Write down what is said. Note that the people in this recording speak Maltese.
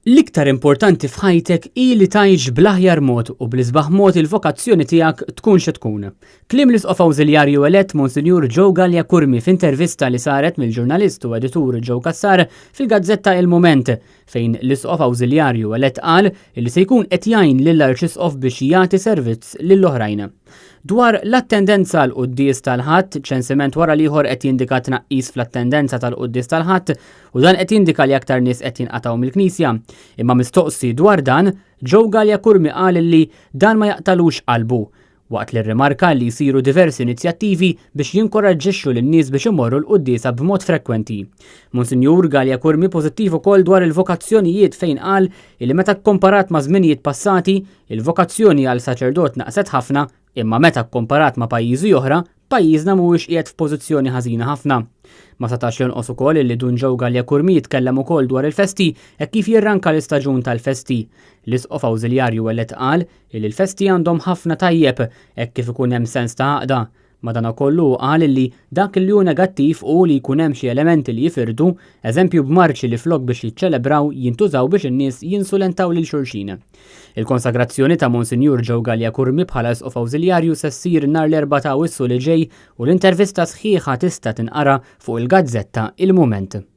L-iktar importanti f'ħajtek hi li tgħix bl-aħjar mod u bl-isbaħ mod il-vokazzjoni tiegħek tkun xi tkun. Kliem l-Isqof Awżiljarju elett Monsinjur Joe Galea Curmi f'intervista li saret mill-ġurnalist u editur Joe Cassar fil-gazzetta Il Mument fejn l-Isqof Awżiljarju elett qal li se jkun qed jgħin lill-Arċisqof biex jagħti servizz lill-oħrajn. Dwar l-attendenza għall-quddies tal-Ħadd, ċensiment wara l-ieħor qed jindika tnaqqis fl-attendenza tal-quddies tal-Ħadd u dan qed jindika li aktar nies qed jinqatgħu mill-Knisja. Imma mistoqsi dwar dan, Joe Galea Curmi qal li dan ma jaqtalux qalbu, waqt li rrimarka li jsiru diversi inizjattivi biex jinkoraġġixxu lin-nies biex imorru l-quddiesa b'mod frekwenti. Monsinjur Galea Curmi pożittiv ukoll dwar il-vokazzjonijiet fejn qal li meta kkomparat ma' żminijiet passati, il-vokazzjoni għal saċerdot naqset ħafna imma meta kkomparat ma' pajjiżi oħra, pajjiżna mhuwiex qiegħed f'pożizzjoni ħażina ħafna. Ma setax jonqos ukoll illi Dun Joe Galea Curmi jitkellem ukoll dwar il-festi hekk kif jirranka l-istaġun tal-festi. L-Isqof Awżiljarju elett qal illi l-festi għandhom ħafna tajjeb hekk kif ikun hemm sens ta' għaqda. Madankollu hu qal illi dak li hu negattiv hu li jkun hemm xi elementi li jifirdu, eżempju b'marċi li flok biex jiċċelebraw jintużaw biex in-nies jinsulentaw lil xulxin. Il-konsagrazzjoni ta' Monsinjur Joe Galea Curmi bħala Isqof Awżiljarju se ssir nhar l-Erbgħa ta' Awwissu li ġej u l-intervista sħiħa tista' tinqara fuq il-gazzetta Il Mument.